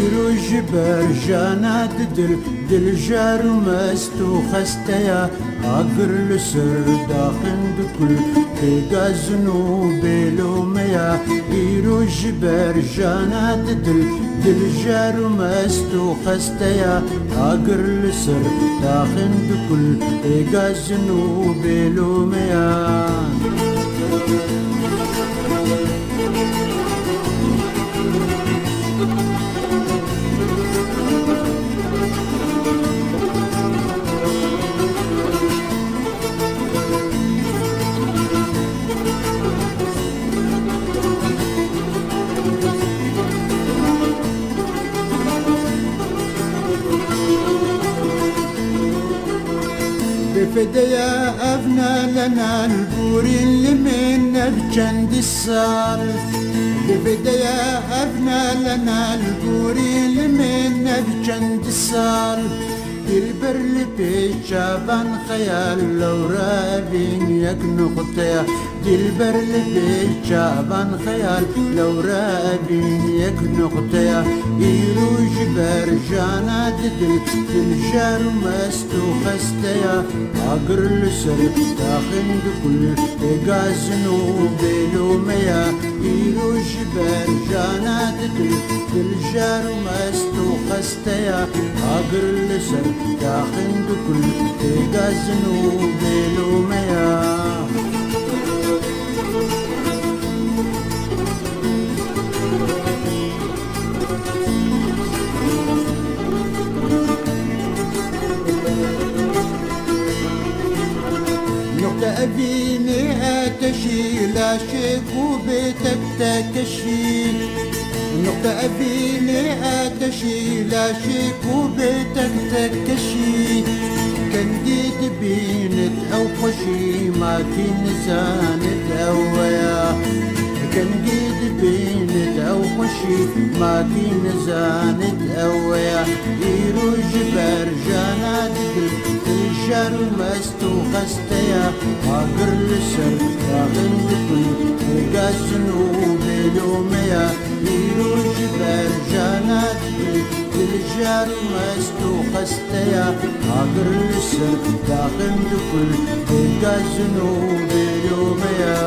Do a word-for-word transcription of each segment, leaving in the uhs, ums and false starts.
Îro ji ber jana di dil, dil jar û mest û xeste ya. Agir li ser daxin dikul, pêgazin û bêlome ya. Îro ji ber jana di dil, dil jar û mest û xeste ya. Agir li ser daxin dikul, pêgazin û bêlome ya. Bêfede ye ev nale nal, borîn li min ev çendî sal. Bêfede ye ev nale nal, borîn li min ev çendî sal. Dilber li pêça van xeyal, lewra evîn yek nuqteya. Dilber li pêça van xeyal, lewra evîn yek nuqteya. Îro ji ber jana di dil, dil jar û mest û xeste ya. Agir li ser daxin dikul, pêgazin û bêlome ya. Îro ji ber jana di dil, dil jar û mest û xeste ya. Agir li ser daxin dikul, pêgazin û bêlome ya. Nuqte evînê eteşî, laşê ku bê tek tek keşî. Nuqte evînê eteşî, laşê ku bê tek tek keşî. Kengî dibînit ew xweşî, ma kî nizanit ew ya. Kengî dibînit ew xweşî, ma kî nizanit ew ya. Îro ji ber jana di dil, dil jar û mest û xeste ya. Agir li ser daxin dikul, pêgazin û bêlome ya. Îro ji ber jana di dil, dil jar û mest û xeste ya. Agir li ser daxin dikul, pêgazin û bêlome ya.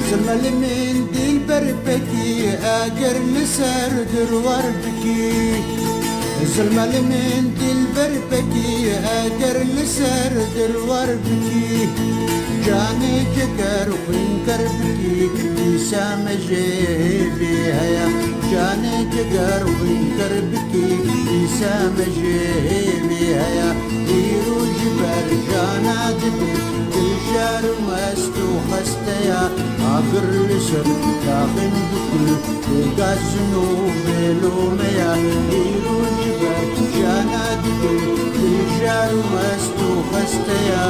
Zilme li min dilber pekî, eger li ser dirwar bikî. Zilme li min dilber pekî, eger li ser dirwar bikî. Canê ciger xwînker bikî, dîsa me jê hêvî heye. Canê ciger xwînker bikî, dîsa me jê hêvî heye. Îro ji ber jana di dil, dil jar û mest û xeste ya. Agir li ser daxin dikul, pêgazin û bêlome ya. Îro ji ber jana di dil, dil jar û mest û xeste ya.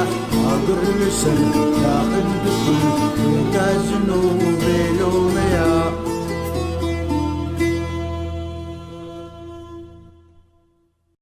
Agir li ser daxin dikul, pêgazin û